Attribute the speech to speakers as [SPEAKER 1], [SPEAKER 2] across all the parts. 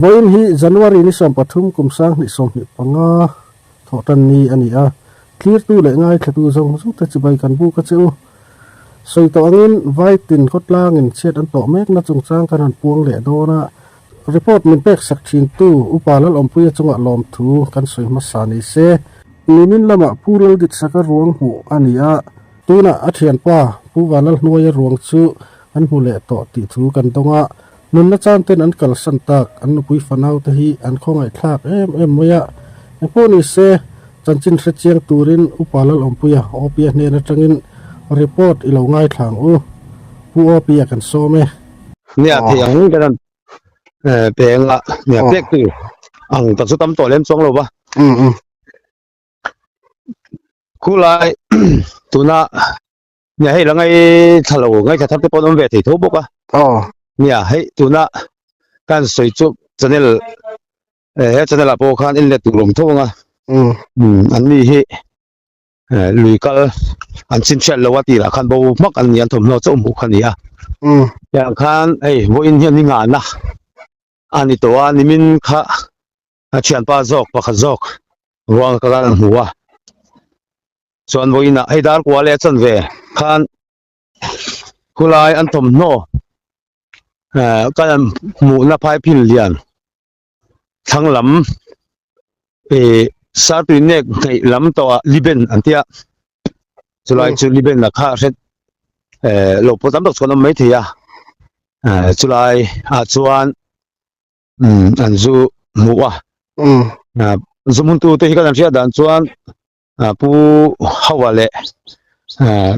[SPEAKER 1] Vawiin hi January ni 13 kum 2025 thawhtan ni a ni a, thlirtu leh ngaithlatu zawng zawng te chibai kan buk a che u. Sawi tawh angin Vaitin khawtlangin chhiat an tawh mekna chungchang kan han puang leh dawn a, report min pek sak thintu Upa Lalawmpuia chungah lawmthu kan sawi hmasa ni se. Nimin lamah Pu Lalditsaka ruang hmuh a ni a, tunah a thianpa Pu Vanlalhnuaia ruang chu an hmu leh tawh tih thu kan dawng a, Nunna chan ten an kalsan tak, an nupui fanau te hi an khawngaihthlak em em mai a. Engpawh ni se, chanchin hre chiang turin Upa Lalawmpuia Opia hnen atangin report i lo ngaithla ang u. Pu Opia kan sawm e.
[SPEAKER 2] Nia thei ang kan han peng a, nia pek tur ang tak chu tam tawh lem chuang lo va. Khulai tuna Nia hei la ngai thla lo ngai thla thar te pawh an awm ve thei tho bawk a.
[SPEAKER 1] Aw.
[SPEAKER 2] Nia hei tuna kan sawi chu channel eh he channel ah pawh khan en let tur awm tho ang a.
[SPEAKER 1] Um.
[SPEAKER 2] Um an ni hi eh lui kal an chin hriat lo a tih lah khan bo hmak an ni an thawmhnaw chauh hmuh kha a ni a.
[SPEAKER 1] Um.
[SPEAKER 2] Tiang khan hei vawiin hian ni ngahna a ni tawh a nimin kha a thianpa zawk pakhat zawk ruang ka kal an hmu a. Chuan vawiinah hei dar kua leh a chanve khan khulai an thawmhnaw eh kan an hmuhna phaiphil lian thlang lam ih sartui nek hnaih lam tawh ah liben an tia chulai chu liben ah kha hret eh lo pawh tam tak chuan awm maithei a eh chulai ah chuan umm an zu hmuh a zu hmun tu te hi kan an hriat dan chuan. Pu Hawa leh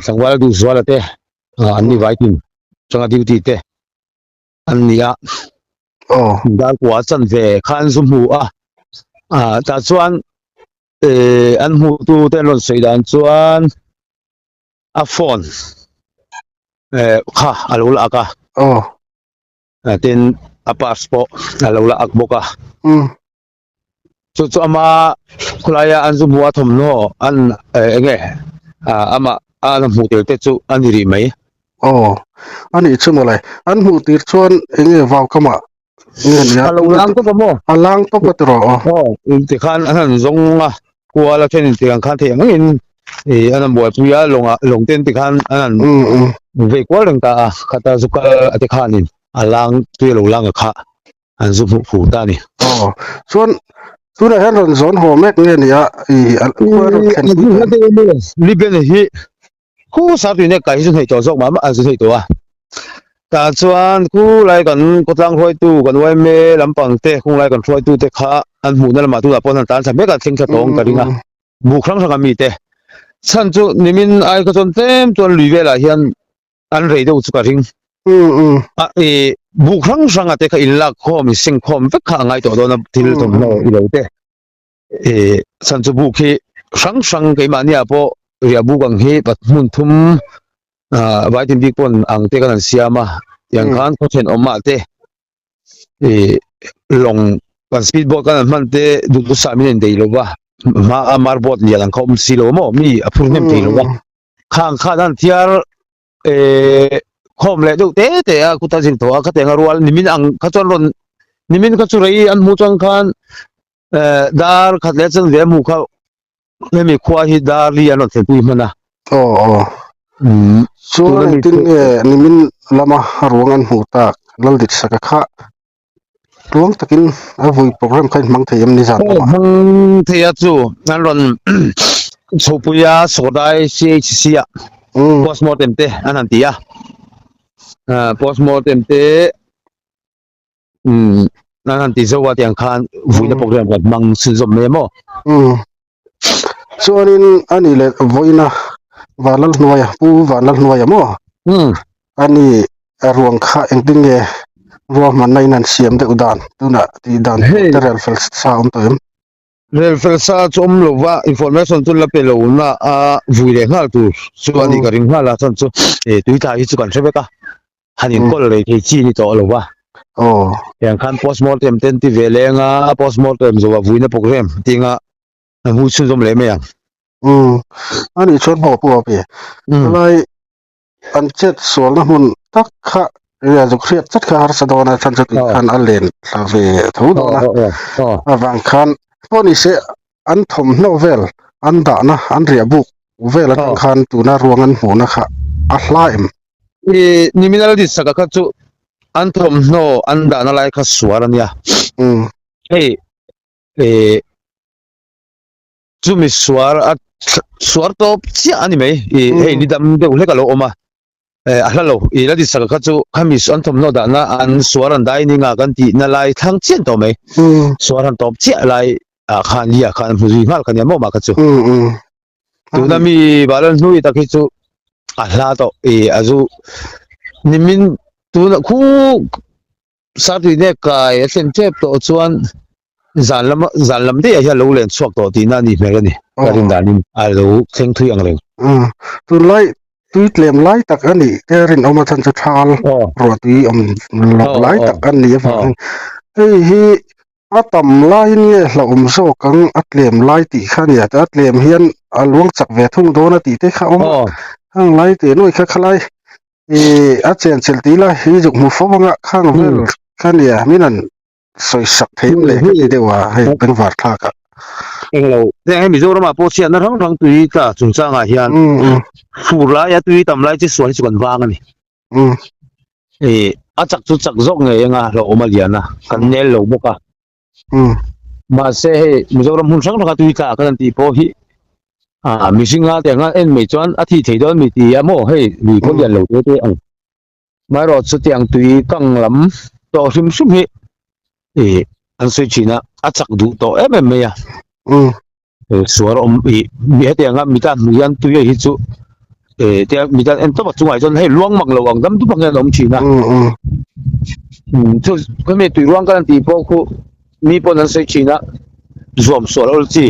[SPEAKER 2] tlangval Duhzuala te an ni Viking changa duty te an ni a. Darkua chan ve kha an zu hmu a. Tah chuan an hmutu te an rawn sawi dan chuan a phone kha a lo la ak a. Tin a purse pawh a lo la ak bawk a. Chu chu ama khawlaia an zu hmuh a thawmhnaw an eng nge amah a an hmuh tel te chu a ni rih mai.
[SPEAKER 1] Aw, a nih chu mawle. An hmuh tir chuan eng nge vau kamah nge nia?
[SPEAKER 2] A lo lang tawp a maw?
[SPEAKER 1] A lang tawp a tiraw aw.
[SPEAKER 2] Aw, tikhan an han zawng a, kual a thenin tiang khan thei ang angin ih an han buaipui a, lawngah lawng ten tikhan an han vei kual reng ta a, khata zu kal a tikhanin a lang tui a lo lang a khah. an zu hmuh fur ta a ni.
[SPEAKER 1] Aw, chuan tunah hian rawn zawn haw mek nge ni a, i a khua rawn thlen pui tawh em?
[SPEAKER 2] Liben hi khu sar tui nek kai hi chu hneih tawh zawk mah mah an zu hneih tawh a. Tah chuan khu lai kan khawtlang hruaitu kan yma lampang te khung lai kan hruaitu te kha an hmuhna lamah tunah pawh an han tan thla mek a, thleng thla tawng ka ring a. Buk hrang hrang a mi te chhan chu nimin ai kha chuan tlem chuan lui velah hian an rei deuh chu ka ring. A i buk hrang hrang a te kha in lak khawm in seng khawm vek kha a ngai tawh dawn a thil thawmhnaw i lo te. I chhan chu buk hi hrang hrang keimahni ah pawh riah buk ang hi hmun thum ah vaitin bik pawn ang te kan han siam a tiang khan khaw thenawm ah te i lawng kan speed boat kan han hman te duhthusam min en thei lo va hma a mar boat lian ang kha awm si lo maw mi a phur hnem thei lo va. Khang khan an thiar eh khawm leh deuh te te a kuta zin tawh a khatiang a rual nimin ang kha chuan rawn nimin kha chu rei an hmuh chuan khan eh dar khat leh chuan ve a hmuh kha hemi khua hi dar li an rawn thlenpui hman a.
[SPEAKER 1] Aw aw.
[SPEAKER 2] Umm
[SPEAKER 1] Chuan
[SPEAKER 2] tuna mi
[SPEAKER 1] engtin
[SPEAKER 2] chu
[SPEAKER 1] nge nimin lama ruang an hmuh tak Lalditsaka kha tluang takin a vui program kha in hmang thei em ni zan
[SPEAKER 2] Aw
[SPEAKER 1] lamah?
[SPEAKER 2] hmang thei a chu an rawn chhopui a Sawdai CHC ah
[SPEAKER 1] Umm.
[SPEAKER 2] postmortem te an han ti a ah postmortem te umm an han ti zo a tiang khan vuina program kan hmang chhunzawm mai a maw?
[SPEAKER 1] Umm. Chuanin a nih leh vawiina Vanlalhnuaia Pu Vanlalhnuaia maw?
[SPEAKER 2] Umm.
[SPEAKER 1] A ni a ruang kha engtin nge ruahmanna in an siam deuh dan tunah tih dan tur te rel fel sa awm tawh em?
[SPEAKER 2] Rel fel sa chu awm lo va, information chu la pe lo na a vui leh nghal tur chu a nih ka ring nghal a, chuan chu eh tui tla hi chu kan hre vek a, han inkawl rei thei chi ni tawh lo va.
[SPEAKER 1] Aw.
[SPEAKER 2] Tiang khan postmortem te an ti ve leng a, postmortem zawh ah vuina program tinga an hui chhunzawm leh mai ang.
[SPEAKER 1] Umm, a nih chuan haw pawh a pe.
[SPEAKER 2] Umm.
[SPEAKER 1] Helai an chet sualna hmun tak kha. Nia zuk hriat chat kha harsa dawn a chhan chu tih khan a len thla ve tho dawn a avang khan pawh ni se an thawmhnaw vel an dahna an riah buk vel atang khan tuna ruang an hmuhna kha a hla em?
[SPEAKER 2] I nimin a dik saka kha chu an thawmhnaw an dahna lai kha sual a nia. Hei chumi suar a suar tawp chiah a ni mai i hei ni dam deuh hlek a lo awm a a hla lo i la disaka kha chu khami an thawmhnaw dahna an suar an dining a kan tihna lai thlang chian tawh mai suar han tawp chiah lai ah khan hi ah khan hmu zui nghal kha nia maw mah kha chu tuna mi balan hnui tak hi chu a hla tawh i a zu nimin tuna khu Sartui nek kai a thlen tep tawh chuan zan lam zan lam daih ah hian lo len chhuak tawh tihna a nih hmel a ni. Ka rin danin a lo thleng thui ang reng.
[SPEAKER 1] Tunlai tui tlem lai tak a nih te rinawm a chhan chu thal ruah tui awm loh lai tak a nih avangin hei hi a tam laiin nge hlauhawm zawk ang a tlem lai tih kha a ni a, a tlem hian a luang chak ve thung dawn a tih te kha a awm a, heng lai teh nuai kha khalai Ih a chen chilh tih ila hi zuk hmu fo anga khang vel kha nia min han sawi sak thei em le ka ti deuh a hei bengvar thlak ah.
[SPEAKER 2] Englo heng hei Mizoram ah pawh chhiatna hrang hrang tui tla chungchang ah hian fur lai a tui tam lai chi sual hi chu kan vang a ni. Ih a chak chu chak zawk ngei anga hlauhawm a lian a kan nel lo bawk a. Mahse hei Mizoram hmun hrang hranga tui tla kan han tih pawh hi ah mihring la te anga en mai chuan a thih thei dawn mi ti a maw hei lui pawh lian lo te te ang. Amaherawh chutiang tui kang lam tawh hrim hrim hi ih an sawi thin a, a chak duh tawh em em mai a. Suar awm ih mi hetianga mi tan hmuh hian tui hi chu eh tia mi tan en tawp a chungah chuan hei luang mak lo ang dam dup ang hian a awm thin a chu khami tui ruang kan tih pawh khu mi pawn an sawi thin a zuam sual awl chi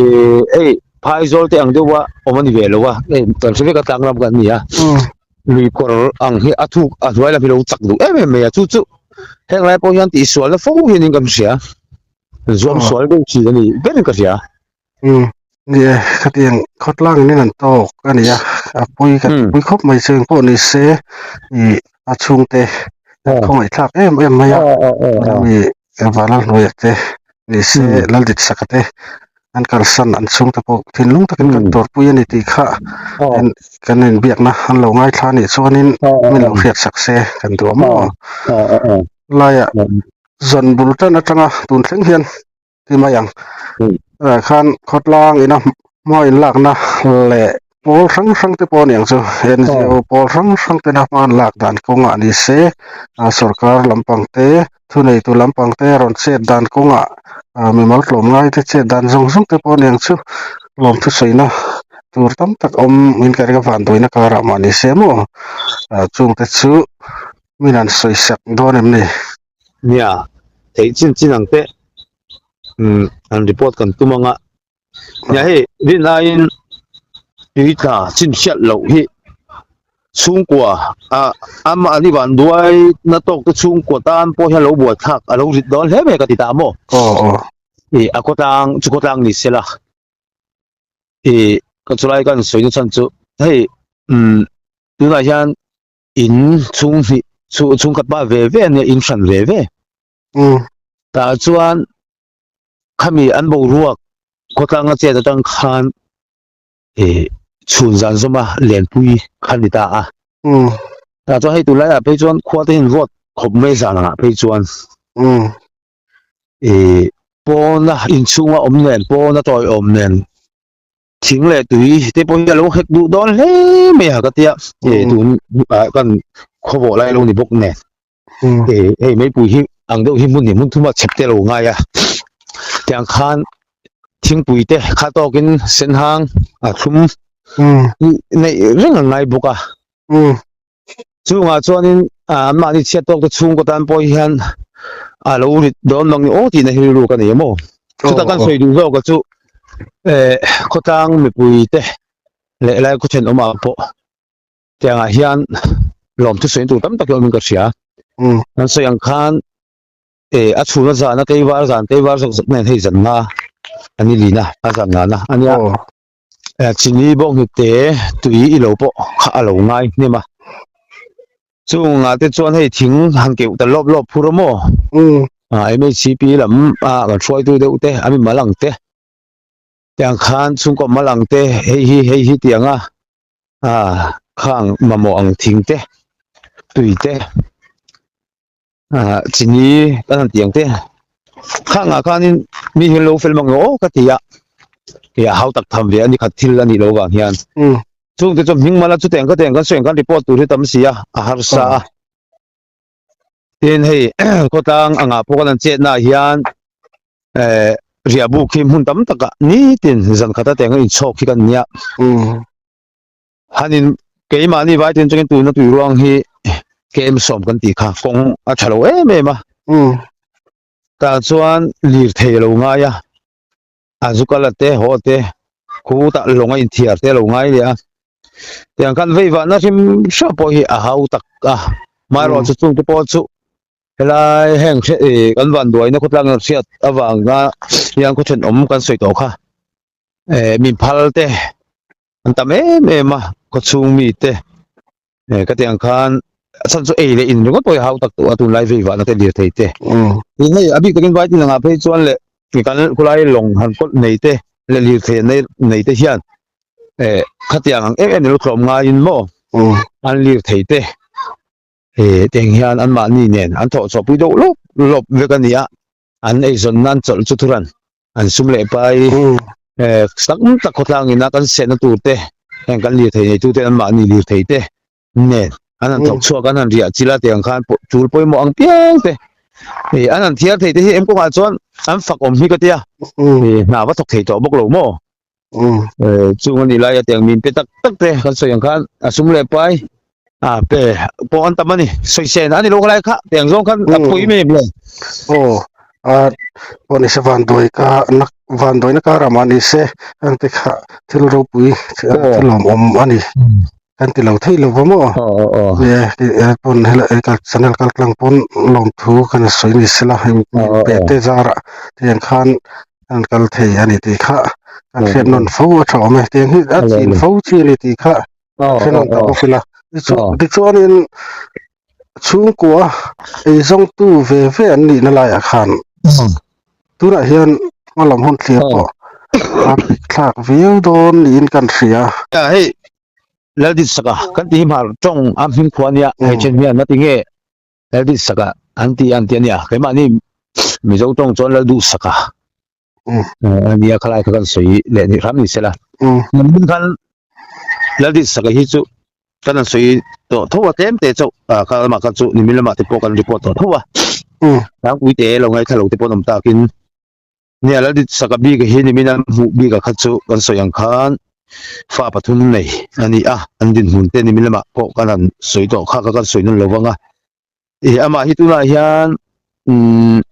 [SPEAKER 2] eh hei phaizawl te ang deuh a awm a ni ve lo a hei kan hre vek a tlang lam kan ni a lui kawr ang hi a thuk a hnuai lam hi lo chak duh em em mai a chu chu heng lai pawh hian tihsualna fo hian in kan hria. Zuam sual deuh thin a ni ber ka hria.
[SPEAKER 1] Umm ni e, khatiang khawtlang in an tawk a ni a, a pui ka pui khawp mai chu engpawh ni se ih a chhungte khawngaihthlak em em mai a, mi Vanlalhnuaia te ni se Lalditsaka te an kalsan an chhungte pawh thinlung takin kan tuarpui a ni tih kha kan inbiakna an lo ngaithla a nih chuanin min lo hriatsak se kan duh a maw laiah. Zan bul tan atanga tun thleng hian ti mai ang ah khan khawtlang ina hma in lakna leh pawl hrang hrang te pawh a ni ang chu NGO pawl hrang hrang tena hma an lak dan kawngah ni se ah sorkar lampang te thuneitu lampang te rawn chet dan kawngah ah mimal tlawm ngai te chet dan zawng zawng te pawh a ni ang chu lawmthu sawina tur tam tak awm in ka ring a vanduaina karah mah ni se maw ah chungte chu Min han sawi sak dawn em ni?
[SPEAKER 2] Nia, theih chin chin ang teh. Umm, han report kan tum anga. Nia hei, rin aiin tui tla chin hriat loh hi chhungkua a amah ni van duai na tawk te chhungkua tan pawh hian lo buai thlak a lo rit dawn hle mai ka ti ta maw?
[SPEAKER 1] Aw aw.
[SPEAKER 2] Ih, a khawtlang chu khawtlang ni sela. Ih, ka chulai kan sawi na chhan chu hei umm tunah hian in chhung hnih chhu chhungkhat pa ve ve ania in hran ve ve
[SPEAKER 1] mm
[SPEAKER 2] tah chuan khami an boruak khawtlang a chet atang khan eh chhun zan zawma lenpui kha ni ta a
[SPEAKER 1] mm
[SPEAKER 2] tah chuan hei tunlai ah phei chuan khua te hian vote khawp mai zan angah phei chuan
[SPEAKER 1] mm
[SPEAKER 2] eh pawna inchhunga awm nen pawna tawiawm nen Thing leh tui te pawh hi a lo hek duh dawn hle mai a ka tia e tun ah kan khawvawh lai lo ni bawk nen e hei meipui hi ang deuh hi hmun hnih hmun thum a chep te lo ngai a tiang khan thingpui te kha tawkin senhang a thlum neih reng a ngai bawk a chungah chuanin mahni chhiat tawk te chhungkaw tan pawh hian a lo rit dawn mang aw tihna hi rilru ka nei a maw chuta kan sawi duh zawk a chu eh khawtlang mipui te leh lai khaw thenawmah pawh tiangah hian lawmthu sawi tur tam tak hi awmin ka hria kan sawi ang khan eh a chhuna zana teivar zan teivar zawk zawk nen hei zan nga a ni lina a zan ngana a nia. Chini bawk hnute tui i lo pawh kha a lo ngai hnem a. Chungah te chuan hei thing han keuh ta lawp lawp phur a maw? Ah MHCP lam a kan hruaitu deuh te a mi mal ang te tiang khan chhungkaw mal ang te hei hi hei hi tiang a ah khang mamawh ang thing te tui te ah chini kan han tiang te khangah khanin mi hi an lo fel mang aw ka ti a ih a hau tak tham ve a ni khat thil a nih loh vang hian. Chungte chu hming mala chutiang ka tiang kan sawi ang khan report tur hi tam si a, a harsa a. Tin hei khawtlang angah pawh kan han chetna ah hian eh riah buk hi hmun tam takah nitin zan khata tiang a inchhawk hi kan nia. Hanin keimahni vai tin chungin tuna tui ruang hi kem sawm kan tih kha kawng a tha lo em em a. Tah chuan lirthei a lo ngai a. A zu kal a te haw te khutah lawng a inthiar te a lo ngai leh a tiang khan vei vahna hrim hrim pawh hi a hau tak a amaherawh chu chungte pawh chu helai heng ih kan vanduaina khawtlang an hriat avanga hian khaw thenawm kan sawi tawh kha eh min phal te an tam em em a khawchhung mite. Eh, ka tiang khan a chhan chu ei leh in ringawt pawh hi hau tak tawh a tunlai vei vahna te lirthei te. Tin hei a bik takin vai tin angah phei chuan leh kan khulai lawng han kawlh nei te leh lirthei nei nei te hian eh khatiang ang em em ni lo tlawm ngaiin maw an lirthei te eh tiang hian anmahni nen an thawh chhuah pui deuh lawp lawp vek a ni a, an eizawn nan chawlh chu thuran an sum leh pai eh tam tak khawtlang ina kan sehna tur te heng kan lirthei nei tute an mahni lirthei te nen an han thawk chhuak an han riah chil a tiang khan tul pawimawh ang piang te eh an han thiar thei te hi em kawngah chuan an fak awm hi ka tia eh hna va thawk thei tawh bawk lo maw eh chung a nih lai a tiang min pe tak tak te kan sawi ang khan a sum leh pai a pe pawh an tam a ni sawisel a ni lo khalai kha tiang zawng khan a pui mai em le
[SPEAKER 1] aw a pawh ni se vanduai ka nak vanduaina kar ah mah ni se heng te kha thil ropui thil lawmawm a ni kan ti lo thei lo va maw e pawn helai channel kal tlang pawn lawmthu kan sawi ni se la heng pe te zarah tiang khan an kal thei a ni tih kha kan hriat nawn fo a tha awm e tiang hi a chin fo chi a ni tih kha. Hrenawn ta bawk ila. Tichuanin chhungkua eizawngtu ve ve an nihna laiah khan tunah hian hma lam hun thlir pawh a pik thlak viau dawn niin kan hria.
[SPEAKER 2] Hei Lalditsaka kan tih hi hmar tawng a hming khua ania hei then hian ngati nge Lalditsaka an ti an ti ania keimahni Mizo tawng chuan Lalduhsaka ania khalai kha kan sawi leh ni hram ni sela min khan Laldit saka hi chu kan an sawi tawh tho a tlem te chauh kha lamah kha chu nimin lamah te pawh kan report tawh tho a tlangpui te lo ngaithla lo te pawh an awm takin nia Laldit saka bik hi nimin an hmuh bik a kha chu kan sawi ang khan fa pathum nei ani a an dinhmun te nimin lamah pawh kan han sawi tawh kha kha kan sawi nawn lo vang a amah hi tunah hian umm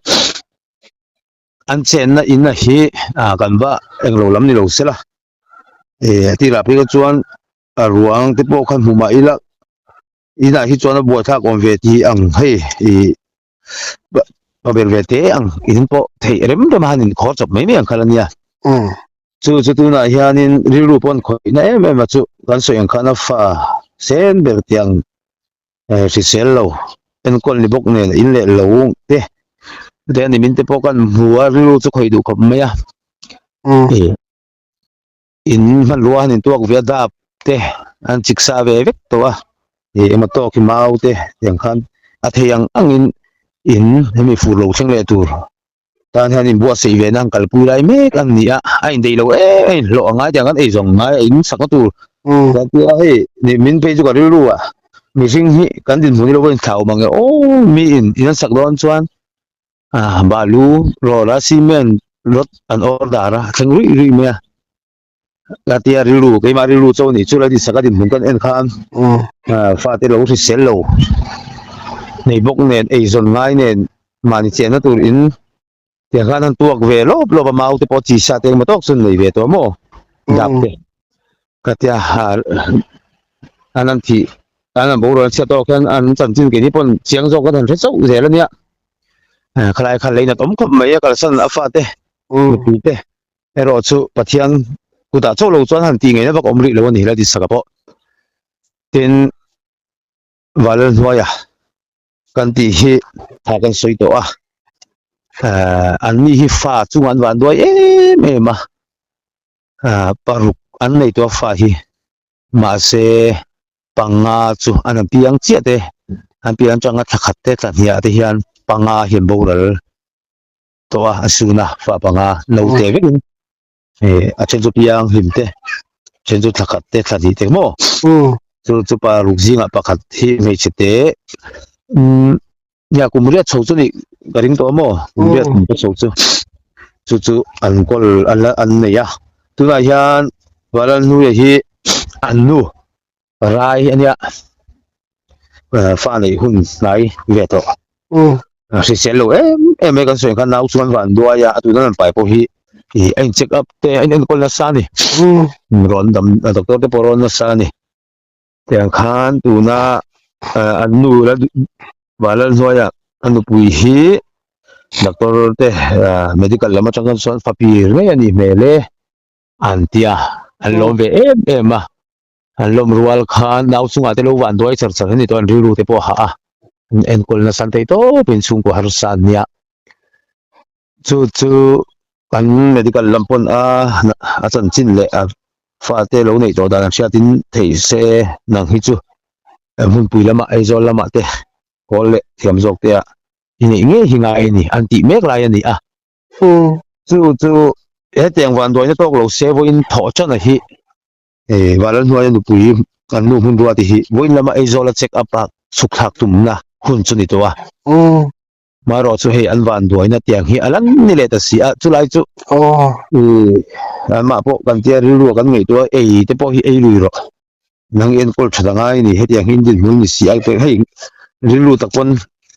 [SPEAKER 2] An chenna in a hi ah kan va englo lam ni lo sela eh a tirah phei kha chuan a ruang te pawh khan hmu mah ila inah hi chuan a buaithlak awm ve tih ang hei ih pa ber ve te ang in pawh theih rem rem a han inkhawr chawp mai mai ang kha la nia chu chu tunah hianin rilru pawh an khawihna em em a chu kan sawi ang khan a fa sen ber tiang eh hrisel lo enkawl ni bawk nen in leh lo te te ani min te pawh kan hmu a rilru chu khawih duh khawp mai a eh in hmanrua han intuak ve a dap te an chiksa ve vek tawh a eh emaw tawk hi mau te tiang khan a thei ang ang in in hemi fur lo thleng leh tur. Tan hian inbuatsaih ve na an kalpui lai mek an ni a, a indeih lo em a inhlawh a ngai tiang kan eizawn ngai a in sakna tur kan ti a hei ni min phei chu ka rilru a mihring hi kan dinhmun hi lo va inthlau mang e aw mi in in an sak dawn chuan ah balu rawra cement rod an order a thleng ruih ruih mai a. Ka tia rilru keimah rilru cho nih chu la dinsak a dinhmun kan en khan fate lo hrisel lo nei bawk nen eizawn ngai nen mahni chenna tur in tiang khan an tuak ve lawp lawp a mau te pawh chi sa te engemaw tawk chu an nei ve tawh maw dap te ka tia an an thih an an borual an chhiat tawk hian an chanchin keini pawn chiang zawk kan han hre chauh zel ania khalai kha lei nat awm khawp mai a kalsan a fate nupui te. Erawh chu Pathian kutah chauh lo chuan han tih ngeina vak awm rih lo a ni la ti saka pawh. Tin. Valalhnuaia kan tih hi tha kan sawi tawh a, eh an ni hi fa chunga an van duai em em a, ah paruk an nei tawh a fa hi mahse panga chu an han piang chiah te an piang atanga thla khat te thla hniah te hian panga hi an boral tawh a, a sun a fa panga naute vekin. Eh, a then chu piang hlim te then chu thla khat te thla hnih te maw chu chu pa ruk zingah pakhat hi hmeichhe te umm nia kum riat chho chu ni ka ring tawh maw kum riat kum te chho chu chu chu an kawl an la an nei a tunah hian Valalhnuia hi an nu Rai a nia fa neih hun hnai ve tawh hrisel lo em em mai kan sawi khan nau chuan van duai a a tuna an pai pawh hi ih a in check up te a in enkawl nasa a ni rawn dam doctor te pawh rawn nasa a ni tiang khan tuna an nu la Vanlalhnuaia a nupui hi doctor te medical lam atang chuan fapir ngei a nih hmel e an tia an lawm ve em em a. An lawm rual khan nau chungah te lo van duai char char a ni tawh an rilru te pawh a hah a, an enkawl nasa an theih tawpin chhungkaw harsa an nia. Chu chu kan medical lam pawn a a chanchin leh a fate lo neih tawh dan an hriatin theih se nang hi chu hmunpui lamah Aizawl lamah te kawl leh thiam zawk te ah i neih ngei hi ngai a ni an tih mek lai a ni a. Chu chu hetiang vanduaina tawk lo se vawiin thawh tan a hi Hei Vanlalhnuaia nupui kan nu hmun ruati hi vawiin lama Aizawla check up a chhuk thlak tumna hun chu ni tawh a. Marawh chu hei an vanduaina tiang hi a lan ni leh ta si a, chulai chu anmah pawh kan tia rilru ah kan ngaihtuah a, ei te pawh hi ei lui rawh, nang enkawl that a ngai ni, hetiang hi dinhmun ni si a, hei rilru tak pawn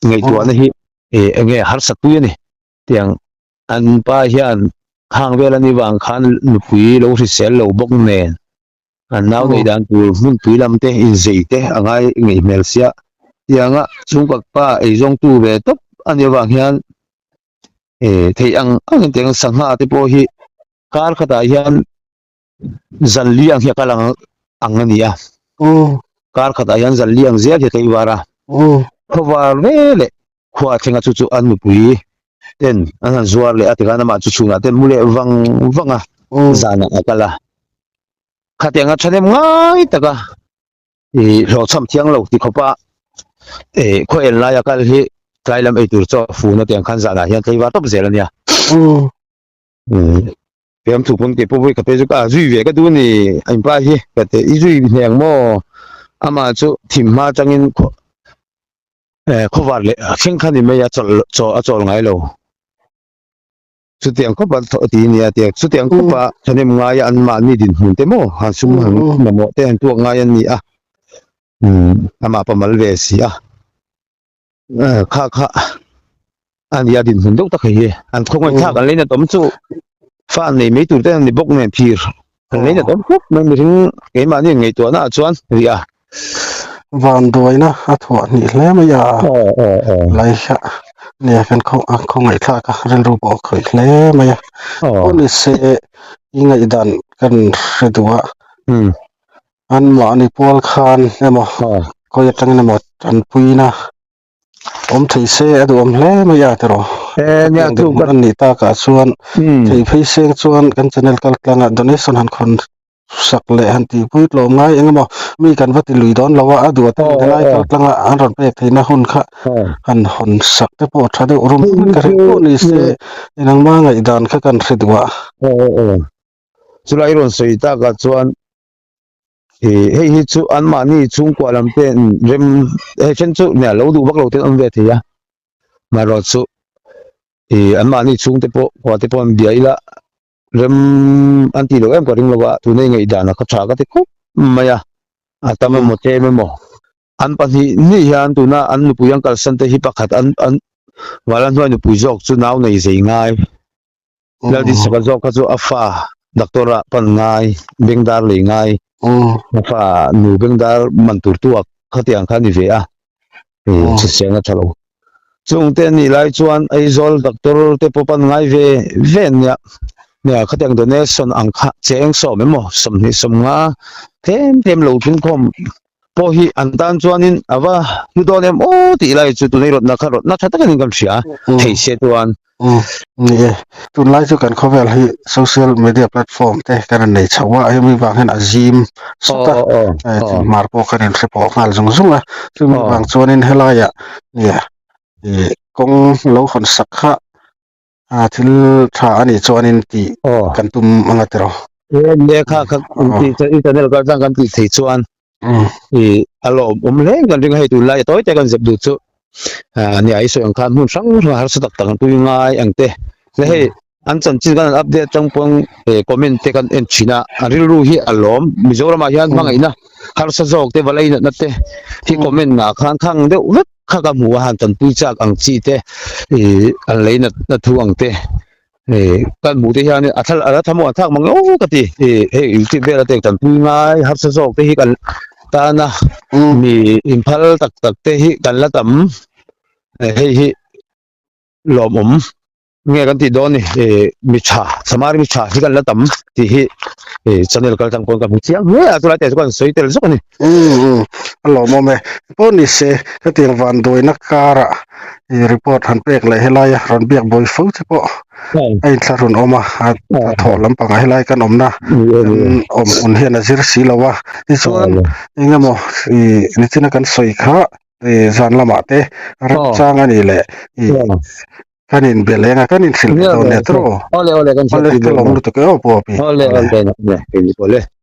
[SPEAKER 2] ngaihtuahna hi enge harsat pui a ni tiang. An pa hian hang vel a nih vang khan nupui lo hrisel lo bawk nen an nau neih dan tur hmunpui lam te inzei te a ngai ngei hmel sia. Tianga chhungkhat pa eizawngtu ve tawp a nih avang hian eh theih ang ang in tiang sangha te pawh hi kar khatah hian zan li ang hi a kal ang ang a ni a. Kar khatah hian zan li ang zel hi a tlaivar a. Khawvar ve leh khua thlenga chu chu an nupui ten an han zuar leh a tikhan amah chu chhunah ten mu leh vang vang a zanah a kal a. Khatianga thahnem ngai taka ih hlawhchham thiang lo ti khawpa eh khaw en laia kal hi tlai lam eitur chaw fun a tiang khan zanah hian tlaivar tawp zel a nia. Fiam thu pawn kei pawh vawi khat te chu ka zui ve ka duh a ni a inpa hi ka ti i zui hneng maw amah chu thim hma atangin khaw eh khawvar leh a thleng kha ni mai a chawlh chaw a chawl ngai lo chutiang khawpa a ti nia tia chutiang khawpa thahnem ngai a an mahni dinhmun te maw han sum han mamawh te han tuak ngai an ni a umm amah pamal ve si a. Kha kha a nia dinhmun deuh tak hei hi an khawngaih thlak an leinat awm chu fa an nei mai tur te an ni bawk nen phir an leinat awm khawp mai mihring keimahni an ngaihtuahna ah chuan ri a.
[SPEAKER 1] Vanduaina a thuah hnih hle mai a lai kha nia kan khawngaih thlak a rilru pawh a khawih hle mai a pawh ni se i ngaihdan kan hre duh a Anmahni pual khan emaw khawi atangin emaw tanpuina awm thei se a duhawm hle mai a tiraw.
[SPEAKER 2] Nia chu
[SPEAKER 1] ka nih takah chuan thei phei seng chuan kan channel kal tlangah donation han khawn sak leh han tihpui tlawm ngai eng emaw mi kan va ti lui dawn lo a, a duh atan helai kal tlanga an rawn pek theihna hun kha han hawn sak te pawh a tha deuh rum ka ring pawh ni se engangma ngaihdan kha kan hre duh a.
[SPEAKER 2] Chulai rawn sawi takah chuan ih hei hi chu anmahni chhungkua lam te rem hei then chu nia lo duh vak lo ten awm ve thei a marawh chu ih anmahni chhungte pawh khua te pawh an bia ila rem an tih loh em ka ring lo a tuna i ngaihdan a kha tha ka ti khawp mai a a tam emaw tlem emaw an pahnih hnih hian tuna an nupui an kalsan te hi pakhat an an Vala hnuai nupui zawk chu nau nei zei ngai. Laldisaka zawk kha chu a fa doctor ah pan ngai, bengdar lei ngai, a fa nu bengdar man tur tu ah khatiang kha a ni ve a, chhitchhiahna tha lo. Chung te anih lai chuan Aizawl doctor te pawh pan ngai ve ve an nia, nia khatiang donation ang kha cheng sawm emaw 25 tlem tlem lo tling khawm. pawh hi an tan chuanin a va hlu dawn em aw tih lai chu tunei rawtna kha rawtna tha takin kan hria thei se chuan.
[SPEAKER 1] Ni e, tunlai chu kan khawvel hi social media platform te kan rawn nei chho a, hemi vang hian a zim sawt a, hmar pawh kan inhre pawh nghal zung zung a, chumi vang chuanin helaiah nia kawng lo hawn sak kha a thil tha a nih chuanin tih kan tum anga tiraw.
[SPEAKER 2] Ni e, kha kha i channel kal tlang kan tih thei chuan i a lawm awm hle kan ring a hei tunlai a tawi te kan zep duh chu nia i sawi ang khan hmun hrang hrang harsa tak tak an pui ngai ang te le hei an chanchin kan han update atang pawn comment te kan en thin a a rilru hi a lawm Mizoram ah hian hmangaihna harsa zawk te va lei natna te hi comment ah khan khang deuh vek kha ka hmu a han tanpui chak ang chi te ih an lei natna thu ang te ih kan hmuh te hian a thla a la thlamuan thlak mang lo ka ti ih hei youtube vel a tek tanpui ngai harsa zawk te hi kan tana mi inphal tak tak te hi kan la tam hei hi lawmawm nge kan tih dawn ni ih mi tha samari mi tha hi kan la tam tih hi ih channel kal tang pawn ka hmu chiang hle a chulai te chu kan sawi tel zawk a ni.
[SPEAKER 1] Umm a lawmawm e pawh ni se hetiang vanduaina karah ih report han pek leh helaia rawn biak buai fo te pawh a inthlahrun awm a a thawh lampangah helai kan awmna kan awm hun hian a zir si lo a tichuan eng emaw ih nichina kan sawi kha ih zan lamah te remchang a nih leh ih kan in be leng a kan in hrilh leh dawn nia tiraw
[SPEAKER 2] Awle awle kan
[SPEAKER 1] awle ka lawm lutuk e aw pu Api
[SPEAKER 2] awle awle awle awle.